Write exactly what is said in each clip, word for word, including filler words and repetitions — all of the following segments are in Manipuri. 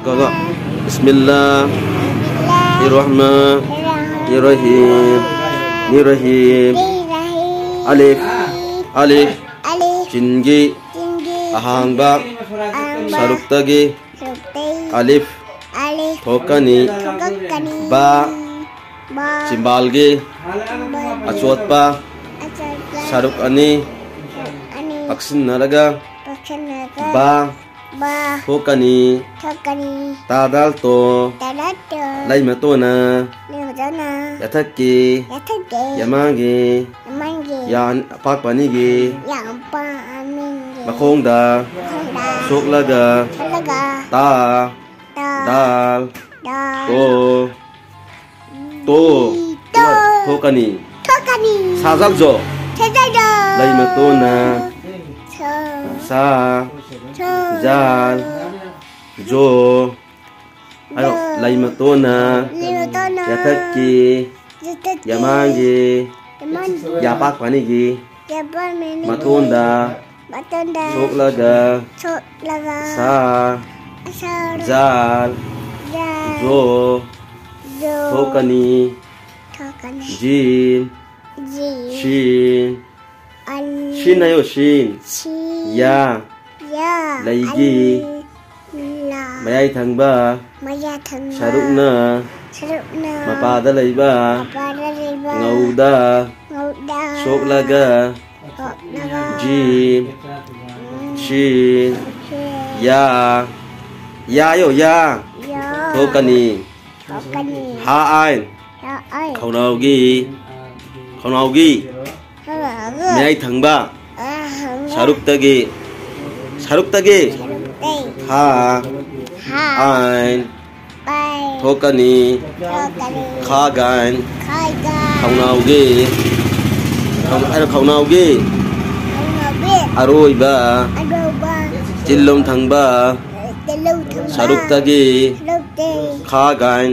ꯒꯒ꯫ ꯕꯤꯁꯃꯤꯜꯂꯥꯍꯤꯔꯔꯍꯃꯥꯅꯤꯔꯔꯍꯤꯝ꯫ ꯅꯤꯔꯔꯍꯤꯝ꯫ ꯑꯂꯤꯐ꯫ ꯑꯂꯤꯐ꯫ ꯁꯤꯟꯒꯤ ꯑꯍꯥꯡꯕ ꯁꯔꯨꯛꯇꯒꯤ ꯑꯂꯤꯐ ꯊꯣꯛꯀꯅꯤ꯫ ꯕꯥ꯫ ꯆꯤꯝꯕꯥꯜꯒꯤ ꯑꯆꯣꯠꯄ ꯁꯔꯨꯛ ꯑꯅꯤ ꯄꯥꯛꯁꯤꯟꯅꯔꯒ ꯕꯥ ꯊꯣꯛꯀꯅꯤ꯫ ꯇꯥ ꯗꯥꯜ ꯇꯣ꯫ ꯂꯩꯃꯇꯣꯟꯅ ꯌꯥꯊꯛꯀꯤ ꯌꯥꯃꯥꯡꯒꯤ ꯌꯥ ꯑꯄꯥꯛꯄ ꯑꯅꯤꯒꯤ ꯃꯈꯣꯡꯗ ꯁꯣꯛꯂꯒ ꯇꯥ ꯗꯥꯜ ꯇꯣ ꯇꯣ ꯊꯣꯛꯀꯅꯤ꯫ ꯁꯥꯖꯜ ꯖꯣ꯫ ꯂꯩꯃꯇꯣꯟꯅ ꯁꯥ ꯖꯥꯜ ꯖꯣ꯫ ꯍꯥꯏꯔꯣ꯫ ꯂꯩꯃꯇꯣꯟꯅ ꯌꯥꯊꯛꯀꯤ ꯌꯥꯃꯥꯡꯒꯤ ꯌꯥꯄꯥꯛ ꯄꯥꯅꯤꯒꯤ ꯃꯇꯣꯟꯗ ꯁꯣꯛꯂꯒ ꯁꯥ ꯖꯥꯜ ꯖꯣ ꯊꯣꯛꯀꯅꯤ꯫ ꯖꯤꯝ ꯁꯤꯟ ꯁꯤꯟ ꯍꯥꯏꯌꯣ꯫ ꯁꯤꯟ ꯌꯥ ꯂꯩꯒꯤ ꯃꯌꯥꯏ ꯊꯪꯕ ꯁꯔꯨꯛꯅ ꯃꯄꯥꯗ ꯂꯩꯕ ꯉꯧꯗ ꯁꯣꯛꯂꯒ ꯖꯤꯝ ꯁꯤꯟ ꯌꯥ ꯌꯥ ꯍꯥꯏꯌꯣ꯫ ꯌꯥ ꯊꯣꯛꯀꯅꯤ꯫ ꯍꯥ ꯑꯥꯏꯟ ꯈꯧꯅꯥꯎꯒꯤ ꯈꯧꯅꯥꯎꯒꯤ ꯃꯌꯥꯏ ꯊꯪꯕ ꯁꯔꯨꯛꯇꯒꯤ ꯁꯔꯨꯛꯇꯒꯤ ꯈꯥ ꯑꯥꯏꯟ ꯊꯣꯛꯀꯅꯤ꯫ ꯈꯥ ꯒꯥꯏꯟ ꯈꯧꯅꯥꯎꯒꯤ ꯈꯧ- ꯑꯩꯅ ꯈꯧꯅꯥꯎꯒꯤ ꯑꯔꯣꯏꯕ ꯆꯤꯜꯂꯣꯝ ꯊꯪꯕ ꯁꯔꯨꯛꯇꯒꯤ ꯈꯥ ꯒꯥꯏꯟ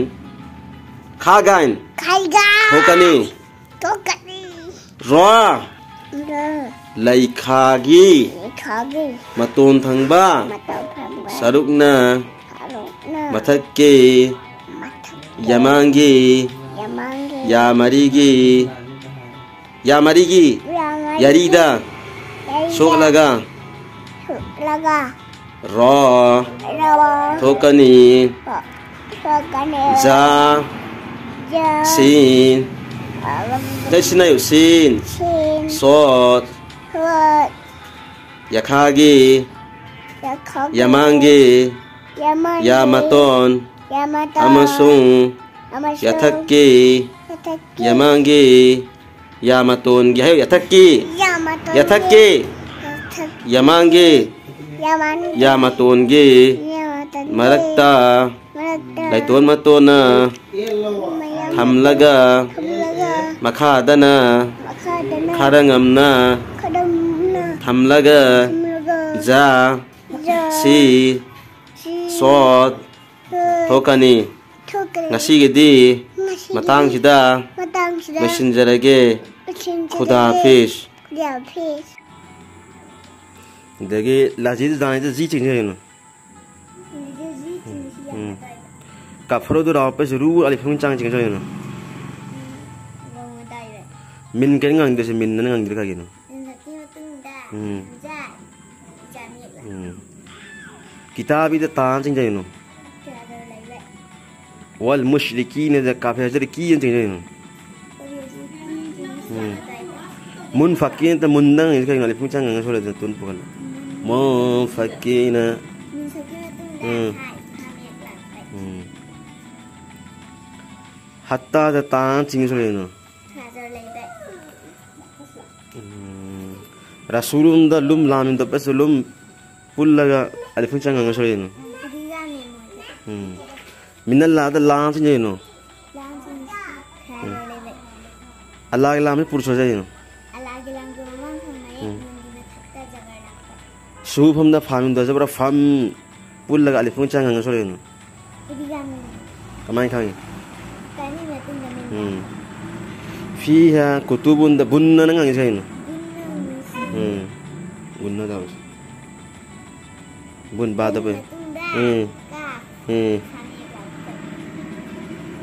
ꯈꯥ ꯒꯥꯏꯟ ꯊꯣꯛꯀꯅꯤ꯫ ꯔꯣ ꯂꯩꯈꯥꯒꯤ ꯃꯇꯣꯟ ꯊꯪꯕ ꯁꯔꯨꯛꯅ ꯃꯊꯛꯀꯤ꯫ ꯃꯊꯛꯀꯤ꯫ ꯌꯃꯥꯡꯒꯤ꯫ ꯌꯃꯥꯡꯒꯤ꯫ ꯌꯥ ꯃꯔꯤꯒꯤ꯫ ꯌꯥ ꯃꯔꯤꯒꯤ꯫ ꯌꯥ ꯃꯔꯤꯒꯤ꯫ ꯌꯥꯔꯤꯗ꯫ ꯌꯥꯔꯤꯗ꯫ ꯁꯣꯛꯂꯒ꯫ ꯁꯣꯛꯂꯒ꯫ ꯔꯣ꯫ ꯔꯣ꯫ ꯊꯣꯛꯀꯅꯤ꯫ ꯊꯣꯛꯀꯅꯤ꯫ ꯖ꯫ ꯖ꯫ ꯁꯤꯟ꯫ ꯁꯤꯟ꯫ ꯁꯤꯟ ꯍꯥꯏꯌꯨ, ꯁꯤꯟ꯫ ꯁꯤꯟ꯫ ꯁꯣꯠ꯫ ꯁꯣꯠ꯫ ꯌꯥꯈꯥꯒꯤ꯫ ꯌꯥꯈꯥꯒꯤ꯫ ꯌꯥꯃꯥꯡꯒꯤ꯫ ꯌꯥꯃꯥꯡꯒꯤ꯫ ꯌꯥ ꯃꯇꯣꯟ꯫ ꯌꯥ ꯃꯇꯣꯟ꯫ ꯑꯃꯁꯨꯡ꯫ ꯑꯃꯁꯨꯡ꯫ ꯌꯥꯊꯛꯀꯤ꯫ ꯌꯥꯊꯛꯀꯤ꯫ ꯌꯥꯃꯥꯡꯒꯤ꯫ ꯌꯥ ꯃꯇꯣꯟꯒꯤ ꯍꯥꯏꯌꯨ, ꯌꯥꯊꯛꯀꯤ꯫ ꯌꯥ ꯃꯇꯣꯟꯒꯤ꯫ ꯌꯥꯊꯛꯀꯤ꯫ ꯌꯥꯊꯛꯀꯤ꯫ ꯌꯥꯃꯥꯡꯒꯤ꯫ ꯌꯥꯃꯥꯡꯒꯤ꯫ ꯌꯥ ꯃꯇꯣꯟꯒꯤ꯫ ꯌꯥ ꯃꯇꯣꯟꯒꯤ꯫ ꯃꯔꯛꯇ꯫ ꯃꯔꯛꯇ꯫ ꯂꯥꯏꯇꯣꯟ ꯃꯇꯣꯟꯅ꯫ ꯃꯌꯥꯝ꯫ ꯊꯝꯂꯒ꯫ ꯊꯝꯂꯒ꯫ ꯃꯈꯥꯗꯅ꯫ ꯃꯈꯥꯗꯅ꯫ ꯈꯔ ꯉꯝꯅ꯫ ꯈꯔ ꯉꯝꯅ꯫ ꯊꯝꯂꯒ꯫ ꯊꯝꯂꯒ꯫ ꯖ꯫ ꯖ꯫ ꯁꯤ꯫ ꯁꯤ꯫ ꯁꯣꯠ꯫ ꯁꯣꯠ꯫ ꯊꯣꯛꯀꯅꯤ꯫ ꯊꯣꯛꯀꯅꯤ꯫ ꯉꯁꯤꯒꯤꯗꯤ꯫ ꯉꯁꯤꯒꯤꯗꯤ꯫ ꯃꯇꯥꯡꯁꯤꯗ꯫ ꯃꯇꯥꯡꯁꯤꯗ꯫ ꯂꯣꯏꯁꯤꯟꯖꯔꯒꯦ꯫ ꯂꯣꯏꯁꯤꯟꯖꯔꯒꯦ꯫ ꯈꯨꯗꯥ ꯍꯥꯐꯤꯖ꯫ ꯈꯨꯗꯥ ꯍꯥꯐꯤꯖ꯫ ꯑꯗꯒꯤ ꯂꯥꯖꯤꯗ ꯗꯥꯏꯗ ꯖꯤ ꯆꯤꯡꯁꯤꯜꯂꯤꯅꯣ꯫ ꯎꯝ꯫ ꯀꯥꯐꯔꯣꯗꯨ ꯔꯥꯎ ꯄꯦꯁ ꯔꯨ ꯑꯂꯤꯐꯨꯟ ꯆꯥꯡ ꯆꯤꯡꯁꯤꯜꯂꯤꯅꯣ꯫ ꯃꯤꯟ ꯀꯩꯅ ꯉꯥꯡꯗꯣꯏꯁꯦ, ꯃꯤꯟꯅ ꯉꯥꯡꯗ꯭ꯔꯤ ꯀꯩꯒꯤꯅꯣ? ꯎꯝ꯫ ꯀꯤꯇꯥꯕꯤꯗ ꯇꯥꯟ ꯆꯤꯡꯁꯤꯜꯂꯤꯅꯣ꯫ ꯋꯥꯜ ꯃꯨꯁ꯭ꯔꯤꯀꯤꯅ ꯀꯥꯐꯦꯔꯗ ꯀꯤ ꯑꯅ ꯆꯤꯡꯅꯩꯅꯣ꯫ ꯎꯝ꯫ ꯃꯨꯟ ꯐꯛꯀꯤ ꯅꯠꯇ ꯃꯨꯟꯗꯪ ꯀꯩꯅꯣ ꯂꯤꯄꯨꯡ ꯆꯪꯉꯒ ꯁꯣꯏꯔꯗꯅ ꯇꯨꯟ ꯄꯨꯈꯠꯂ꯫ ꯃꯨꯟ ꯐꯛꯀꯤꯅ꯫ ꯎꯝ꯫ ꯎꯝ꯫ ꯍꯠꯇꯥꯗ ꯇꯥꯡ ꯆꯤꯡ ꯁꯣꯏꯔꯤꯅꯣ꯫ ꯎꯝ꯫ ꯔꯥꯁꯨꯔꯨꯝꯗ ꯂꯨꯝ ꯂꯥꯝꯃꯤꯟꯗ ꯄꯦꯁ ꯂꯨꯝ ꯄꯨꯜꯂꯒ ꯑꯂꯤꯐꯨꯟ ꯆꯪꯉꯒ ꯁꯣꯏꯔꯤꯅꯣ꯫ ꯎꯝ꯫ ꯃꯤꯅꯜꯂꯥꯗ ꯂꯥꯡ ꯆꯤꯡꯖꯩꯅꯣ꯫ ꯎꯝ꯫ ꯑꯂꯥꯒꯤ ꯂꯥꯡꯁꯤ ꯄꯨꯔꯨꯁ ꯍꯥꯏꯖꯩꯅꯣ꯫ ꯎꯝ꯫ ꯁꯨꯐꯝꯗ ꯐꯥꯝꯗ ꯖꯕ꯭ꯔꯥ ꯐꯥꯝ ꯄꯨꯜꯂꯒ ꯑꯂꯤꯐꯨꯟ ꯆꯪꯉꯒ ꯁꯣꯏꯔꯤꯅꯣ꯫ ꯀꯃꯥꯏꯅ ꯈꯪꯉꯤ? ꯎꯝ꯫ ꯐꯤ ꯍꯥ ꯀꯨꯇꯨꯕꯨꯟꯗ ꯕꯨꯟꯅ ꯅꯪ ꯉꯥꯡꯉꯤꯁꯦ ꯀꯩꯅꯣ? ꯎꯝ꯫ ꯕꯨꯟꯅ ꯇꯧꯔꯤꯁꯦ꯫ ꯕꯨꯟ ꯕꯥꯗ ꯕꯨꯟ꯫ ꯎꯝ꯫ ꯎꯝ.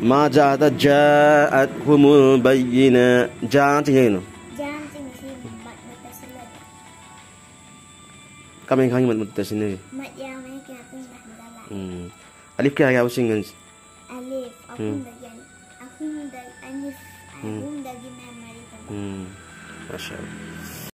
ꯃꯥ ꯖꯥꯗ ꯖꯥꯑꯠꯍꯨꯃꯨꯜ ꯕꯩꯌꯤꯅꯥ. ꯖꯥ ꯆꯤꯡꯉꯩꯅꯣ. ꯖꯥ ꯆꯤꯡꯁꯤ ꯃꯠ ꯃꯠꯇ ꯁꯤꯜꯂꯒ. ꯀꯃꯥꯏꯅ ꯈꯪꯉꯤ ꯃꯠ ꯃꯠꯇ ꯁꯤꯟꯅꯔꯤ? ꯃꯠ ꯌꯥꯎꯔꯦ ꯀꯌꯥ ꯀꯨꯏꯅ ꯍꯟꯖꯜꯂꯛ. ꯎꯝ. ꯑꯂꯤꯐ ꯀꯌꯥ ꯌꯥꯎꯕ ꯆꯤꯡꯒꯟꯁꯤ? ꯑꯂꯤꯐ ꯎꯝ. ꯑꯍꯨꯝꯗꯒꯤ ꯑꯅꯤ, ꯑꯍꯨꯝꯗꯒꯤ ꯑꯅꯤ, ꯎꯝ. ꯑꯍꯨꯝꯗꯒꯤꯅ ꯃꯔꯤ ꯐꯥꯎꯕ. ꯎꯝ. ꯃꯥꯁꯥ ꯑꯜꯂꯥ.